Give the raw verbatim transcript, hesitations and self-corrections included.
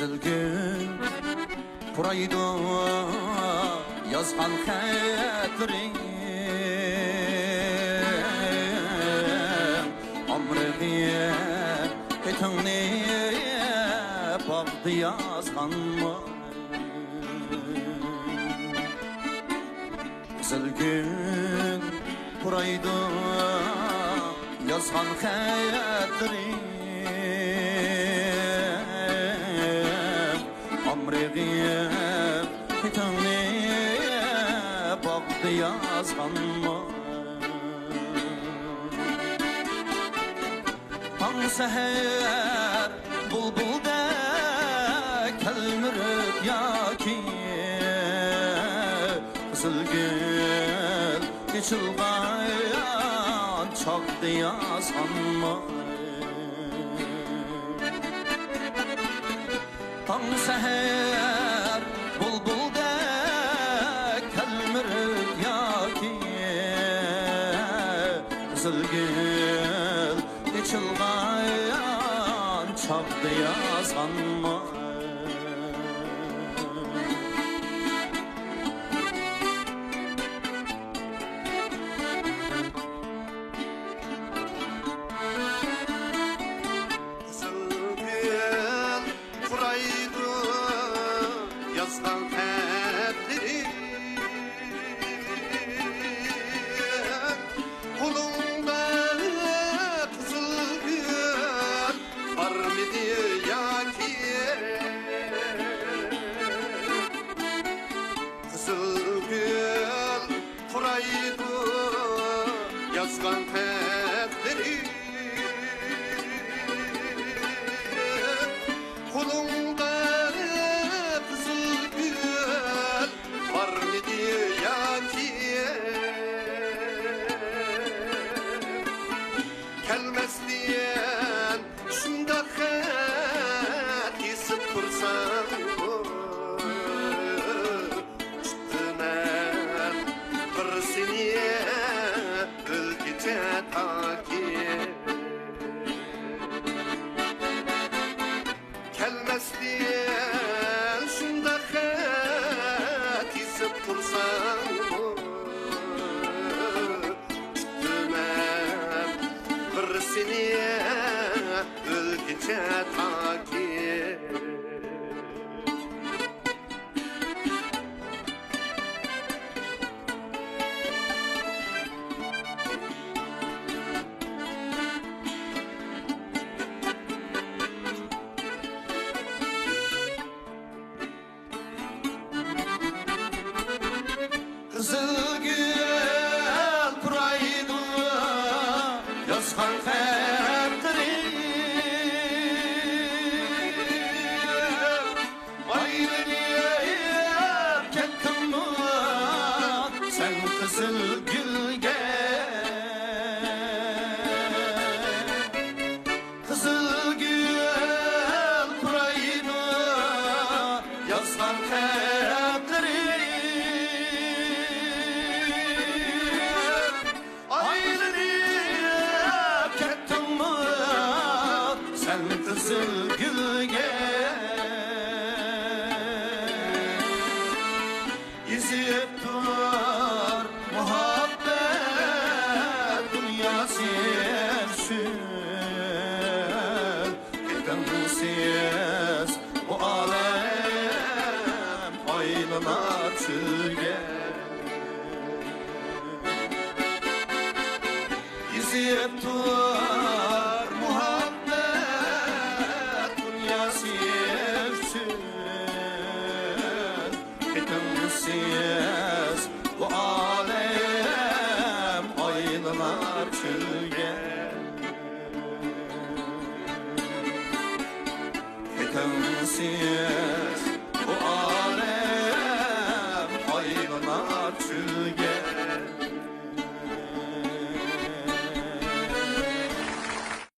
قىزىلگۈل پۇرايدۇ يازغان خەتلىرىم، ئامرىغىن خېتىڭنى باغدا يازغانمۇ؟ قىزىلگۈل پۇرايدۇ يازغان خەتلىرىم، ئامرىغىن خېتىڭنى باغدا يازغانمۇ؟ تاڭ سەھەر بۇلبۇلدەك تەلمۈرۈپ ياكى قىزىلگۈل ئېچىلغان چاغدا يازغانمۇ؟ تاڭ سەھەر بۇلبۇلدەك تەلمۈرۈپ ياكى قىزىلگۈل ئېچىلغان چاغدا يازغانمۇ؟ قىزىلگۈل پۇرايدۇ يازغان خەتلىرىم، قولۇڭدا قىزىلگۈل بارمىدى ياكى؟ قىزىلگۈل پۇرايدۇ يازغان خەتلىرىم، قولۇڭدا قىزىلگۈل بارمىدى ياكى؟ كەلمەستىن شۇنداق خەت يېزىپ تۇرساڭمۇ، كۈتىمەن بىر سېنى ئۆلگۈچە تاكى. كەلمەستىن شۇنداق خەت يېزىپ تۇرساڭمۇ، كۈتىمەن بىر سېنى ئۆلگۈچە تاكى. قىزىلگۈل پۇرايدۇ يازغان خەتلىرىم، ئايلىنىپ كەتتىڭمۇ سەن قىزىلگۈلگە؟ قىزىلگۈل پۇرايدۇ يازغان خەتلىرىم، ئايلىنىپ كەتتىڭمۇ سەن قىزىلگۈلگە؟ يېزىپ تۇر مۇھەببەت دۇنياسى ئۈچۈن، خېتىڭسىز بۇ ئالەم ئايلىنار چۆلگە. يېزىپ تۇر مۇھەببەت دۇنياسى ئۈچۈن، خېتىڭسىز بۇ ئالەم ئايلىنار چۆلگە. خېتىڭسىز